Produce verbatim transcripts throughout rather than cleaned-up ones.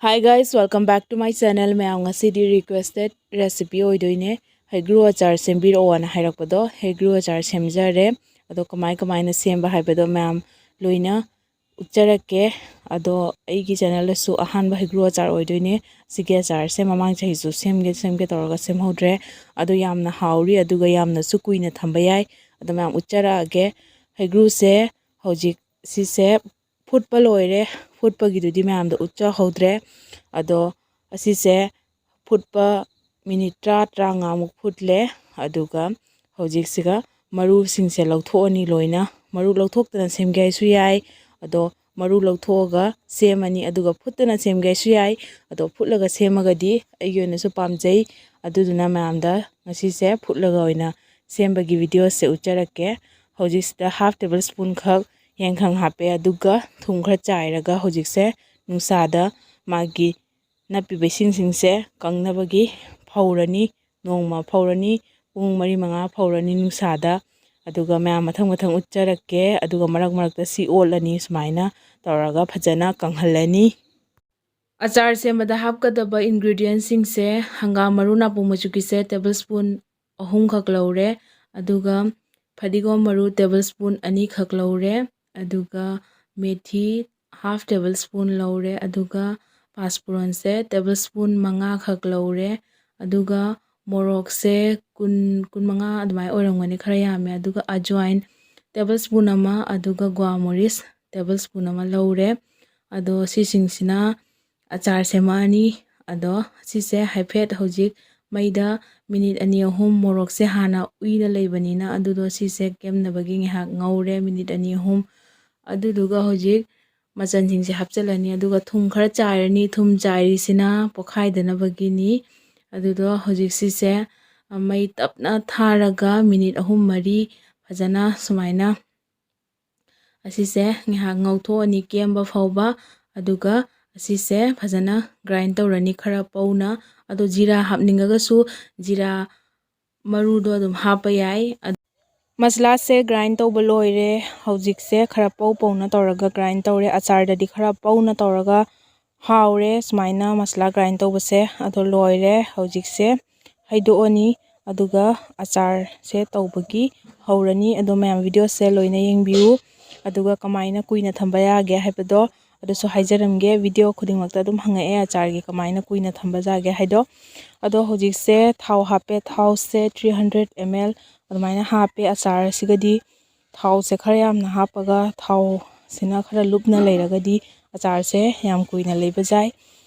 Hi guys, welcome back to my channel. ꯃꯌꯥꯝ, ꯉꯁꯤꯗꯤ requested recipe ꯑꯣꯏꯗꯣꯏꯅꯦ, ꯍꯩꯒ꯭ꯔꯨ ꯑꯆꯥꯔ ꯁꯦꯝꯕꯤꯔꯛꯑꯣꯅ ꯍꯥꯏꯔꯛꯄꯗꯣ꯫ ꯍꯩꯒ꯭ꯔꯨ ꯑꯆꯥꯔ ꯁꯦꯝꯖꯔꯦ꯫ ꯑꯗꯣ ꯀꯃꯥꯏ ꯀꯃꯥꯏꯅ ꯁꯦꯝꯕ ꯍꯥꯏꯕꯗꯣ ꯃꯌꯥꯝ ꯂꯣꯏꯅ ꯎꯠꯆꯔꯛꯀꯦ꯫ ꯑꯗꯣ ꯑꯩꯒꯤ ꯆꯦꯅꯦꯜꯗꯁꯨ ꯑꯍꯥꯟꯕ ꯍꯩꯒ꯭ꯔꯨ ꯑꯆꯥꯔ ꯑꯣꯏꯗꯣꯏꯅꯦ꯫ ꯁꯤꯒꯤ ꯑꯆꯥꯔꯁꯦ ꯃꯃꯥꯡ ꯆꯍꯤꯁꯨ ꯁꯦꯝꯒꯦ ꯁꯦꯝꯒꯦ ꯇꯧꯔꯒ ꯁꯦꯝꯍꯧꯗ꯭ꯔꯦ꯫ ꯑꯗꯣ ꯌꯥꯝꯅ ꯍꯥꯎꯔꯤ, ꯑꯗꯨꯒ ꯌꯥꯝꯅꯁꯨ ꯀꯨꯏꯅ ꯊꯝꯕ ꯌꯥꯏ꯫ ꯑꯗꯣ ꯃꯌꯥꯝ ꯎꯠꯆꯔꯛꯑꯒꯦ꯫ ꯍꯩꯒ꯭ꯔꯨꯁꯦ ꯍꯧꯖꯤꯛ ꯁꯤꯁꯦ ꯐꯨꯠꯄ ꯂꯣꯏꯔꯦ꯫ ꯐꯨꯠꯄꯒꯤꯗꯨꯗꯤ ꯃꯌꯥꯝꯗ ꯎꯠꯆꯍꯧꯗ꯭ꯔꯦ꯫ ꯑꯗꯣ ꯑꯁꯤꯁꯦ ꯐꯨꯠꯄ ꯃꯤꯅꯤꯠ ꯇꯔꯥ, ꯇꯔꯥꯃꯉꯥꯃꯨꯛ ꯐꯨꯠꯂꯦ꯫ ꯑꯗꯨꯒ ꯍꯧꯖꯤꯛꯁꯤꯒ ꯃꯔꯨꯁꯤꯡꯁꯦ ꯂꯧꯊꯣꯛꯑꯅꯤ ꯂꯣꯏꯅ꯫ ꯃꯔꯨ ꯂꯧꯊꯣꯛꯇꯅ ꯁꯦꯝꯒꯦ ꯍꯥꯏꯁꯨ ꯌꯥꯏ꯫ ꯑꯗꯣ ꯃꯔꯨ ꯂꯧꯊꯣꯛꯑꯒ ꯁꯦꯝꯃꯅꯤ, ꯑꯗꯨꯒ ꯐꯨꯠꯇꯅ ꯁꯦꯝꯒꯦ ꯍꯥꯏꯁꯨ ꯌꯥꯏ꯫ ꯑꯗꯣ ꯐꯨꯠꯂꯒ ꯁꯦꯝꯃꯒꯗꯤ ꯑꯩꯒꯤ ꯑꯣꯏꯅꯁꯨ ꯄꯥꯝꯖꯩ꯫ ꯑꯗꯨꯗꯨꯅ ꯃꯌꯥꯝꯗ ꯉꯁꯤꯁꯦ ꯐꯨꯠꯂꯒ ꯑꯣꯏꯅ ꯁꯦꯝꯕꯒꯤ ꯚꯤꯗꯤꯑꯣꯁꯦ ꯎꯠꯆꯔꯛꯀꯦ꯫ ꯍꯧꯖꯤꯛꯁꯤꯗ half table spoon ꯈꯛ ꯌꯥꯏꯉꯪ ꯍꯥꯞꯄꯦ, ꯑꯗꯨꯒ ꯊꯨꯝ ꯈꯔ ꯆꯥꯏꯔꯒ ꯍꯧꯖꯤꯛꯁꯦ ꯅꯨꯡꯁꯥꯗ ꯃꯥꯒꯤ ꯅꯞꯄꯤꯕ ꯏꯁꯤꯡꯁꯤꯡꯁꯦ ꯀꯪꯅꯕꯒꯤ ꯐꯧꯔꯅꯤ꯫ ꯅꯣꯡꯃ ꯐꯧꯔꯅꯤ, ꯄꯨꯡ ꯃꯔꯤ ꯃꯉꯥ ꯐꯧꯔꯅꯤ ꯅꯨꯡꯁꯥꯗ꯫ ꯑꯗꯨꯒ ꯃꯌꯥꯝ ꯃꯊꯪ ꯃꯊꯪ ꯎꯠꯆꯔꯛꯀꯦ꯫ ꯑꯗꯨꯒ ꯃꯔꯛ ꯃꯔꯛꯇ ꯁꯤ ꯑꯣꯠꯂꯅꯤ꯫ ꯁꯨꯃꯥꯏꯅ ꯇꯧꯔꯒ ꯐꯖꯅ ꯀꯪꯍꯜꯂꯅꯤ꯫ ꯑꯆꯥꯔ ꯁꯦꯝꯕꯗ ꯍꯥꯞꯀꯗꯕ ingredientꯁꯤꯡꯁꯦ: ꯍꯪꯒꯥꯝ ꯃꯔꯨ ꯅꯥꯄꯨ ꯃꯆꯨꯒꯤꯁꯦ ꯇꯦꯕꯜ ꯁ꯭ꯄꯨꯟ ꯑꯍꯨꯝꯈꯛ ꯂꯧꯔꯦ꯫ ꯑꯗꯨꯒ ꯐꯗꯤꯒꯣꯝ ꯃꯔꯨ ꯇꯦꯕꯜ ꯁ꯭ꯄꯨꯟ ꯑꯅꯤꯈꯛ ꯂꯧꯔꯦ꯫ ꯑꯗꯨꯒ ꯃꯦꯊꯤ half table spoon ꯂꯧꯔꯦ꯫ ꯑꯗꯨꯒ ꯄꯥꯁꯄꯨꯔꯟꯁꯦ ꯇꯦꯕꯜ ꯁ꯭ꯄꯨꯟ ꯃꯉꯥꯈꯛ ꯂꯧꯔꯦ꯫ ꯑꯗꯨꯒ ꯃꯣꯔꯣꯛꯁꯦ ꯀꯨꯟ, ꯀꯨꯟꯃꯉꯥ ꯑꯗꯨꯃꯥꯏꯅ ꯑꯣꯏꯔꯝꯒꯅꯤ, ꯈꯔ ꯌꯥꯝꯃꯦ꯫ ꯑꯗꯨꯒ ꯑꯖꯋꯥꯏꯟ ꯇꯦꯕꯜ ꯁ꯭ꯄꯨꯟ ꯑꯃ, ꯑꯗꯨꯒ ꯒ꯭ꯋꯥ ꯃꯣꯔꯤꯁ ꯇꯦꯕꯜ ꯁ꯭ꯄꯨꯟ ꯑꯃ ꯂꯧꯔꯦ꯫ ꯑꯗꯣ ꯁꯤꯁꯤꯡꯁꯤꯅ ꯑꯆꯥꯔ ꯁꯦꯝꯃꯛꯑꯅꯤ꯫ ꯑꯗꯣ ꯁꯤꯁꯦ ꯍꯥꯏꯐꯦꯠ ꯍꯧꯖꯤꯛ ꯃꯩꯗ ꯃꯤꯅꯤꯠ ꯑꯅꯤ ꯑꯍꯨꯝ, ꯃꯣꯔꯣꯛꯁꯦ ꯍꯥꯟꯅ ꯎꯏꯅ ꯂꯩꯕꯅꯤꯅ ꯑꯗꯨꯗꯣ ꯁꯤꯁꯦ ꯀꯦꯝꯅꯕꯒꯤ ꯉꯥꯏꯍꯥꯛ ꯉꯧꯔꯦ ꯃꯤꯅꯤꯠ ꯑꯅꯤ ꯑꯍꯨꯝ꯫ ꯑꯗꯨꯗꯨꯒ ꯍꯧꯖꯤꯛ ꯃꯆꯜꯁꯤꯡꯁꯦ ꯍꯥꯞꯆꯤꯜꯂꯅꯤ, ꯑꯗꯨꯒ ꯊꯨꯝ ꯈꯔ ꯆꯥꯏꯔꯅꯤ꯫ ꯊꯨꯝ ꯆꯥꯏꯔꯤꯁꯤꯅ ꯄꯣꯈꯥꯏꯗꯅꯕꯒꯤꯅꯤ꯫ ꯑꯗꯨꯗꯣ ꯍꯧꯖꯤꯛ ꯁꯤꯁꯦ ꯃꯩ ꯇꯞꯅ ꯊꯥꯔꯒ ꯃꯤꯅꯤꯠ ꯑꯍꯨꯝ ꯃꯔꯤ ꯐꯖꯅ ꯁꯨꯃꯥꯏꯅ ꯑꯁꯤꯁꯦ ꯉꯥꯏꯍꯥꯛ ꯉꯧꯊꯣꯛꯑꯅꯤ ꯀꯦꯝꯕ ꯐꯥꯎꯕ꯫ ꯑꯗꯨꯒ ꯑꯁꯤꯁꯦ ꯐꯖꯅ grind ꯇꯧꯔꯅꯤ ꯈꯔ ꯄꯧꯅ꯫ ꯑꯗꯣ ꯖꯤꯔꯥ ꯍꯥꯞꯅꯤꯡꯉꯒꯁꯨ ꯖꯤꯔꯥ ꯃꯔꯨꯗꯣ ꯑꯗꯨꯝ ꯍꯥꯞꯄ ꯌꯥꯏ꯫ ꯑꯗ-, ꯃꯁꯂꯥꯁꯦ grind ꯇꯧꯕ ꯂꯣꯏꯔꯦ꯫ ꯍꯧꯖꯤꯛꯁꯦ ꯈꯔ ꯄꯧ ꯄꯧꯅ ꯇꯧꯔꯒ grind ꯇꯧꯔꯦ꯫ ꯑꯆꯥꯔꯗꯗꯤ ꯈꯔ ꯄꯧꯅ ꯇꯧꯔꯒ ꯍꯥꯎꯔꯦ ꯁꯨꯃꯥꯏꯅ ꯃꯁꯂꯥ ꯒ꯭ꯔꯥꯏꯟ ꯇꯧꯕꯁꯦ꯫ ꯑꯗꯣ ꯂꯣꯏꯔꯦ꯫ ꯍꯧꯖꯤꯛꯁꯦ ꯍꯩꯗꯣꯛꯑꯅꯤ, ꯑꯗꯨꯒ ꯑꯆꯥꯔꯁꯦ ꯇꯧꯕꯒꯤ ꯍꯧꯔꯅꯤ꯫ ꯑꯗꯣ ꯃꯌꯥꯝ ꯚꯤꯗꯤꯑꯣꯁꯦ ꯂꯣꯏꯅ ꯌꯦꯡꯕꯤꯌꯨ, ꯑꯗꯨꯒ ꯀꯃꯥꯏꯅ ꯀꯨꯏꯅ ꯊꯝꯕ ꯌꯥꯒꯦ ꯍꯥꯏꯕꯗꯣ ꯑꯗꯨꯁꯨ ꯍꯥꯏꯖꯔꯝꯒꯦ꯫ ꯚꯤꯗꯤꯑꯣ ꯈꯨꯗꯤꯡꯃꯛꯇ ꯑꯗꯨꯝ ꯍꯪꯉꯛꯑꯦ ꯑꯆꯥꯔꯒꯤ ꯀꯃꯥꯏꯅ ꯀꯨꯏꯅ ꯊꯝꯕ ꯌꯥꯒꯦ ꯍꯥꯏꯗꯣ꯫ ꯑꯗꯣ ꯍꯧꯖꯤꯛꯁꯦ ꯊꯥꯎ ꯍꯥꯞꯄꯦ꯫ ꯊꯥꯎꯁꯦ three hundred ml ꯑꯗꯨꯃꯥꯏꯅ ꯍꯥꯞꯄꯦ꯫ ꯑꯆꯥꯔ ꯑꯁꯤꯒꯗꯤ ꯊꯥꯎꯁꯦ ꯈꯔ ꯌꯥꯝꯅ ꯍꯥꯞꯄꯒ, ꯊꯥꯎꯁꯤꯅ ꯈꯔ ꯂꯨꯞꯅ ꯂꯩꯔꯒꯗꯤ ꯑꯆꯥꯔꯁꯦ ꯌꯥꯝ ꯀꯨꯏꯅ ꯂꯩꯕ ꯌꯥꯏ꯫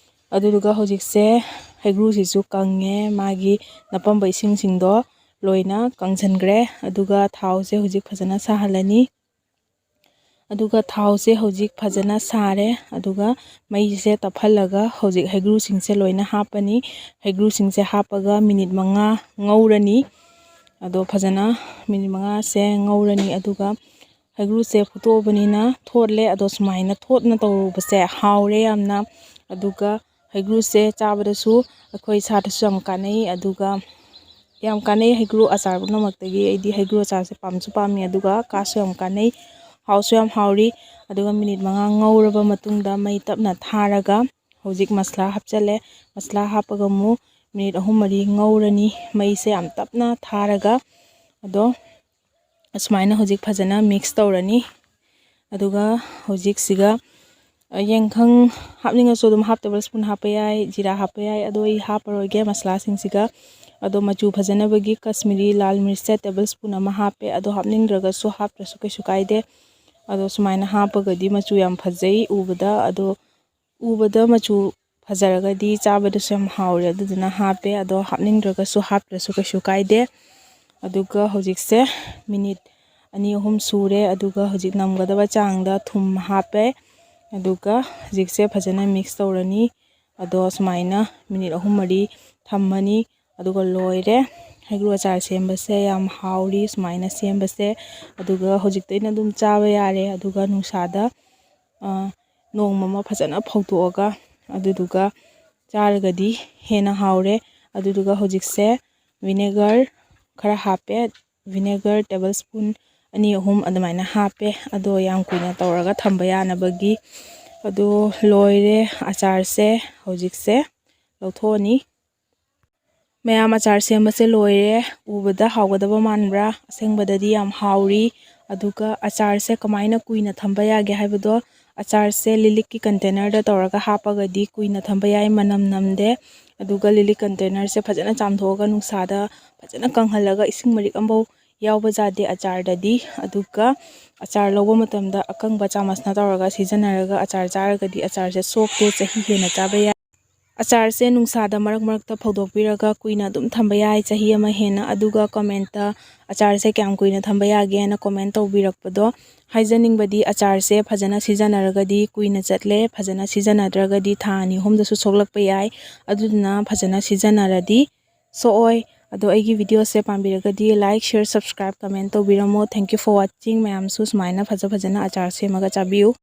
ꯑꯗꯨꯗꯨꯒ ꯍꯧꯖꯤꯛꯁꯦ ꯍꯩꯒ꯭ꯔꯨꯁꯤꯁꯨ ꯀꯪꯉꯦ, ꯃꯥꯒꯤ ꯅꯄꯝꯕ ꯏꯁꯤꯡꯁꯤꯡꯗꯣ ꯂꯣꯏꯅ ꯀꯪꯁꯟꯈ꯭ꯔꯦ꯫ ꯑꯗꯨꯒ ꯊꯥꯎꯁꯦ ꯍꯧꯖꯤꯛ ꯐꯖꯅ ꯁꯥꯍꯜꯂꯅꯤ꯫ ꯑꯗꯨꯒ ꯊꯥꯎꯁꯦ ꯍꯧꯖꯤꯛ ꯐꯖꯅ ꯁꯥꯔꯦ꯫ ꯑꯗꯨꯒ ꯃꯩꯁꯦ ꯇꯞꯍꯜꯂꯒ ꯍꯧꯖꯤꯛ ꯍꯩꯒ꯭ꯔꯨꯁꯤꯡꯁꯦ ꯂꯣꯏꯅ ꯍꯥꯞꯄꯅꯤ꯫ ꯍꯩꯒ꯭ꯔꯨꯁꯤꯡꯁꯦ ꯍꯥꯞꯄꯒ ꯃꯤꯅꯤꯠ ꯃꯉꯥ ꯉꯧꯔꯅꯤ꯫ ꯑꯗꯣ ꯐꯖꯅ ꯃꯤꯅꯤꯠ ꯃꯉꯥꯁꯦ ꯉꯧꯔꯅꯤ꯫ ꯑꯗꯨꯒ ꯍꯩꯒ꯭ꯔꯨꯁꯦ ꯐꯨꯠꯇꯣꯛꯑꯕꯅꯤꯅ ꯊꯣꯠꯂꯦ꯫ ꯑꯗꯣ ꯁꯨꯃꯥꯏꯅ ꯊꯣꯠꯅ ꯇꯧꯔꯨꯕꯁꯦ ꯍꯥꯎꯔꯦ ꯌꯥꯝꯅ꯫ ꯑꯗꯨꯒ ꯍꯩꯒ꯭ꯔꯨꯁꯦ ꯆꯥꯕꯗꯁꯨ ꯑꯩꯈꯣꯏ ꯏꯁꯥꯗꯁꯨ ꯌꯥꯝ ꯀꯥꯟꯅꯩ꯫ ꯑꯗꯨꯒ ꯌꯥꯝ ꯀꯥꯟꯅꯩ ꯍꯩꯒ꯭ꯔꯨ ꯑꯆꯥꯔ ꯄꯨꯝꯅꯃꯛꯇꯒꯤ꯫ ꯑꯩꯗꯤ ꯍꯩꯒ꯭ꯔꯨ ꯑꯆꯥꯔꯁꯦ ꯄꯥꯝꯁꯨ ꯄꯥꯝꯃꯤ, ꯑꯗꯨꯒ ꯀꯥꯁꯨ ꯌꯥꯝ ꯀꯥꯟꯅꯩ, ꯍꯥꯎꯁꯨ ꯌꯥꯝ ꯍꯥꯎꯔꯤ꯫ ꯑꯗꯨꯒ ꯃꯤꯅꯤꯠ ꯃꯉꯥ ꯉꯧꯔꯕ ꯃꯇꯨꯡꯗ ꯃꯩ ꯇꯞꯅ ꯊꯥꯔꯒ ꯍꯧꯖꯤꯛ ꯃꯁꯂꯥ ꯍꯥꯞꯆꯜꯂꯦ꯫ ꯃꯁꯂꯥ ꯍꯥꯞꯄꯒ ꯑꯃꯨꯛ ꯃꯤꯅꯤꯠ ꯑꯍꯨꯝ ꯃꯔꯤ ꯉꯧꯔꯅꯤ, ꯃꯩꯁꯦ ꯌꯥꯝ ꯇꯞꯅ ꯊꯥꯔꯒ꯫ ꯑꯗꯣ ꯑꯁꯨꯃꯥꯏꯅ ꯍꯧꯖꯤꯛ ꯐꯖꯅ ꯃꯤꯛꯁ ꯇꯧꯔꯅꯤ꯫ ꯑꯗꯨꯒ ꯍꯧꯖꯤꯛꯁꯤꯒ, ꯑ, ꯌꯦꯡꯈꯪ ꯍꯥꯞꯅꯤꯡꯉꯁꯨ ꯑꯗꯨꯝ ꯍꯥꯞ ꯇꯦꯕꯜ ꯁ꯭ꯄꯨꯟ ꯍꯥꯞꯄ ꯌꯥꯏ, ꯖꯤꯔꯥ ꯍꯥꯞꯄ ꯌꯥꯏ꯫ ꯑꯗꯣ ꯑꯩ ꯍꯥꯞꯄꯔꯣꯏꯒꯦ ꯃꯁꯂꯥꯁꯤꯡꯁꯤꯒ꯫ ꯑꯗꯣ ꯃꯆꯨ ꯐꯖꯅꯕꯒꯤ ꯀꯥꯁꯃꯤꯔꯤ ꯂꯥꯜ ꯃꯤꯔꯆ ꯇꯦꯕꯜ ꯁ꯭ꯄꯨꯟ ꯑꯃ ꯍꯥꯞꯄꯦ꯫ ꯑꯗꯣ ꯍꯥꯞꯅꯤꯡꯗ꯭ꯔꯒꯁꯨ ꯍꯥꯞꯇ꯭ꯔꯁꯨ ꯀꯩꯁꯨ ꯀꯥꯏꯗꯦ꯫ ꯑꯗꯣ ꯁꯨꯃꯥꯏꯅ ꯍꯥꯞꯄꯒꯗꯤ ꯃꯆꯨ ꯌꯥꯝ ꯐꯖꯩ ꯎꯕꯗ꯫ ꯑꯗꯣ ꯎꯕꯗ ꯃꯆꯨ ꯐꯖꯔꯒꯗꯤ ꯆꯥꯕꯗꯁꯨ ꯌꯥꯝ ꯍꯥꯎꯔꯦ, ꯑꯗꯨꯗꯨꯅ ꯍꯥꯞꯄꯦ꯫ ꯑꯗꯣ ꯍꯥꯞꯅꯤꯡꯗ꯭ꯔꯒꯁꯨ ꯍꯥꯞꯇ꯭ꯔꯁꯨ ꯀꯩꯁꯨ ꯀꯥꯏꯗꯦ꯫ ꯑꯗꯨꯒ ꯍꯧꯖꯤꯛꯁꯦ ꯃꯤꯅꯤꯠ ꯑꯅꯤ ꯑꯍꯨꯝ ꯁꯨꯔꯦ꯫ ꯑꯗꯨꯒ ꯍꯧꯖꯤꯛ ꯅꯝꯒꯗꯕ ꯆꯥꯡꯗ ꯊꯨꯝ ꯍꯥꯞꯄꯦ꯫ ꯑꯗꯨꯒ ꯍꯧꯖꯤꯛꯁꯦ ꯐꯖꯅ ꯃꯤꯛꯁ ꯇꯧꯔꯅꯤ꯫ ꯑꯗꯣ ꯁꯨꯃꯥꯏꯅ ꯃꯤꯅꯤꯠ ꯑꯍꯨꯝ ꯃꯔꯤ ꯊꯝꯃꯅꯤ꯫ ꯑꯗꯨꯒ ꯂꯣꯏꯔꯦ꯫ ꯍꯩꯒ꯭ꯔꯨ ꯑꯆꯥꯔ ꯁꯦꯝꯕꯁꯦ ꯌꯥꯝ ꯍꯥꯎꯔꯤ ꯁꯨꯃꯥꯏꯅ ꯁꯦꯝꯕꯁꯦ꯫ ꯑꯗꯨꯒ ꯍꯧꯖꯤꯛꯇꯩꯅ ꯑꯗꯨꯝ ꯆꯥꯕ ꯌꯥꯔꯦ꯫ ꯑꯗꯨꯒ ꯅꯨꯡꯁꯥꯗ, ꯑ, ꯅꯣꯡꯃ ꯑꯃ ꯐꯖꯅ ꯐꯧꯗꯣꯛꯑꯒ ꯑꯗꯨꯗꯨꯒ ꯆꯥꯔꯒꯗꯤ ꯍꯦꯟꯅ ꯍꯥꯎꯔꯦ꯫ ꯑꯗꯨꯗꯨꯒ ꯍꯧꯖꯤꯛꯁꯦ ꯚꯤꯅꯦꯒꯔ ꯈꯔ ꯍꯥꯞꯄꯦ꯫ ꯚꯤꯅꯦꯒꯔ ꯇꯦꯕꯜ ꯁ꯭ꯄꯨꯟ ꯑꯅꯤ ꯑꯍꯨꯝ ꯑꯗꯨꯃꯥꯏꯅ ꯍꯥꯞꯄꯦ꯫ ꯑꯗꯣ ꯌꯥꯝ ꯀꯨꯏꯅ ꯇꯧꯔꯒ ꯊꯝꯕ ꯌꯥꯅꯕꯒꯤ꯫ ꯑꯗꯨ ꯂꯣꯏꯔꯦ ꯑꯆꯥꯔꯁꯦ꯫ ꯍꯧꯖꯤꯛꯁꯦ ꯂꯧꯊꯣꯛꯑꯅꯤ꯫ ꯃꯌꯥꯝ, ꯑꯆꯥꯔ ꯁꯦꯝꯕꯁꯦ ꯂꯣꯏꯔꯦ꯫ ꯎꯕꯗ ꯍꯥꯎꯒꯗꯕ ꯃꯥꯟꯕ꯭ꯔꯥ? ꯑꯁꯦꯡꯕꯗꯗꯤ ꯌꯥꯝ ꯍꯥꯎꯔꯤ꯫ ꯑꯗꯨꯒ ꯑꯆꯥꯔꯁꯦ ꯀꯃꯥꯏꯅ ꯀꯨꯏꯅ ꯊꯝꯕ ꯌꯥꯒꯦ ꯍꯥꯏꯕꯗꯣ, ꯑꯆꯥꯔꯁꯦ ꯂꯤꯂꯤꯛꯀꯤ ꯀꯟꯇꯦꯅꯔꯗ ꯇꯧꯔꯒ ꯍꯥꯞꯄꯒꯗꯤ ꯀꯨꯏꯅ ꯊꯝꯕ ꯌꯥꯏ, ꯃꯅꯝ ꯅꯝꯗꯦ꯫ ꯑꯗꯨꯒ ꯂꯤꯂꯤꯛ ꯀꯟꯇꯦꯅꯔꯁꯦ ꯐꯖꯅ ꯆꯥꯝꯊꯣꯛꯑꯒ ꯅꯨꯡꯁꯥꯗ ꯐꯖꯅ ꯀꯪꯍꯜꯂꯒ, ꯏꯁꯤꯡ ꯃꯔꯤꯛ ꯑꯃꯐꯧ ꯌꯥꯎꯕ ꯌꯥꯗꯦ ꯑꯆꯥꯔꯗꯗꯤ꯫ ꯑꯗꯨꯒ ꯑꯆꯥꯔ ꯂꯧꯕ ꯃꯇꯝꯗ ꯑꯀꯪꯕ ꯆꯥꯃꯁꯅ ꯇꯧꯔꯒ ꯁꯤꯖꯤꯟꯅꯔꯒ ꯑꯆꯥꯔ ꯆꯥꯔꯒꯗꯤ ꯑꯆꯥꯔꯁꯦ ꯁꯣꯛꯇꯦ, ꯆꯍꯤ ꯍꯦꯟꯅ ꯆꯥꯕ ꯌꯥꯏ꯫ ꯑꯆꯥꯔꯁꯦ ꯅꯨꯡꯁꯥꯗ ꯃꯔꯛ ꯃꯔꯛꯇ ꯐꯧꯗꯣꯛꯄꯤꯔꯒ ꯀꯨꯏꯅ ꯑꯗꯨꯝ ꯊꯝꯕ ꯌꯥꯏ, ꯆꯍꯤ ꯑꯃ ꯍꯦꯟꯅ꯫ ꯑꯗꯨꯒ ꯀꯃꯦꯟꯠꯇ ꯑꯆꯥꯔꯁꯦ ꯀꯌꯥꯝ ꯀꯨꯏꯅ ꯊꯝꯕ ꯌꯥꯒꯦꯅ ꯀꯃꯦꯟꯠ ꯇꯧꯕꯤꯔꯛꯄꯗꯣ꯫ ꯍꯥꯏꯖꯅꯤꯡꯕꯗꯤ, ꯑꯆꯥꯔꯁꯦ ꯐꯖꯅ ꯁꯤꯖꯤꯟꯅꯔꯒꯗꯤ ꯀꯨꯏꯅ ꯆꯠꯂꯦ, ꯐꯖꯅ ꯁꯤꯖꯤꯟꯅꯗ꯭ꯔꯒꯗꯤ ꯊꯥ ꯑꯅꯤ ꯑꯍꯨꯝꯗꯁꯨ ꯁꯣꯛꯂꯛꯄ ꯌꯥꯏ꯫ ꯑꯗꯨꯗꯨꯅ ꯐꯖꯅ ꯁꯤꯖꯤꯟꯅꯔꯗꯤ ꯁꯣꯛꯑꯣꯏ꯫ ꯑꯗꯣ ꯑꯩꯒꯤ ꯚꯤꯗꯤꯑꯣꯁꯦ ꯄꯥꯝꯕꯤꯔꯒꯗꯤ like, share, subscribe, comment ꯇꯧꯕꯤꯔꯝꯃꯣ꯫ Thank you for watching꯫ ꯃꯌꯥꯝꯁꯨ ꯁꯨꯃꯥꯏꯅ ꯐꯖ ꯐꯖꯅ ꯑꯆꯥꯔ ꯁꯦꯝꯃꯒ ꯆꯥꯕꯤꯌꯨ꯫